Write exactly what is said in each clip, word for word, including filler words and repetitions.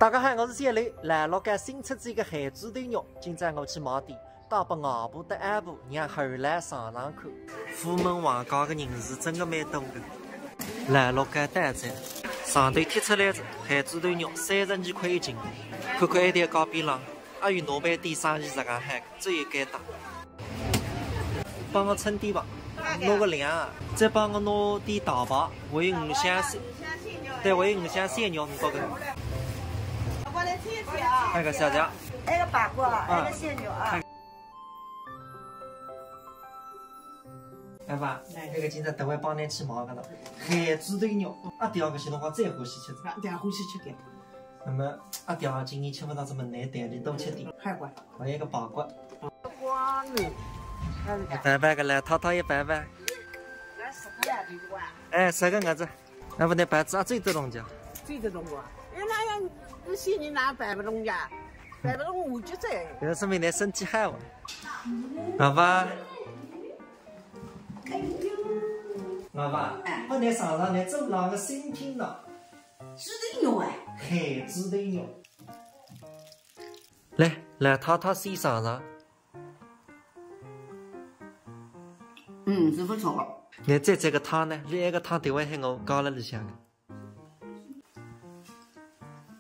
大家好，我是小雷。老陆稿新出仔一个咸猪头肉，今朝我去买点，带拨外婆搭阿婆，让伊拉尝尝看。葑门横街个人是真个蛮多个。老陆稿到哉，上头贴出来哉，咸猪头肉三十二块一斤，看看埃条街边浪，阿有哪爿店生意实梗好个，只有该搭。 帮我称点吧，拿个两啊，再帮我拿点大排，还有五香小，对，还有五香小肉，五百个。我帮侬称一称啊。那个小姐。那个八个，啊。那个小肉啊。哎。哎爸，哎。那个今朝特为帮侬去买个了，咸猪头肉，阿爹搿歇辰光最欢喜吃个。阿爹欢喜吃个。那么阿爹今年吃勿到，搿么侬带点多吃点。好个。还有一个八个。 光明，一百个来，淘淘一百个。哎，十个儿子，那不得白子啊，最得动家。最得动我。哎，那样，那些人哪摆不动呀？摆不动我就这样。搿说明侬身体好啊。老爸，老爸，哎。我来尝尝侬做了个新品了。猪头肉哎。咸猪头肉。来，来，淘淘先尝尝。 嗯，是不错。侬蘸这个汤呢，侬埃个汤特为喊我加了里向个。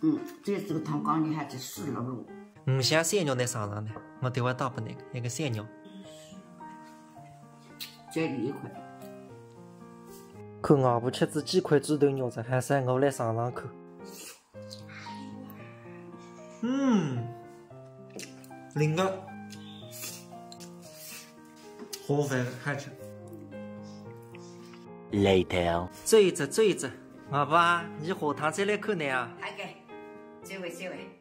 嗯，这是个汤刚刚还是水漉漉。五香小肉侬尝尝呢，我特为带拨侬个，一个小肉。再来一块。看外婆吃仔几块猪头肉哉，还是我来尝尝看。 嗯，灵个，好饭好吃。Later。这一只，这一只，外婆啊，侬下趟再来看侬啊。好个，这位，这位。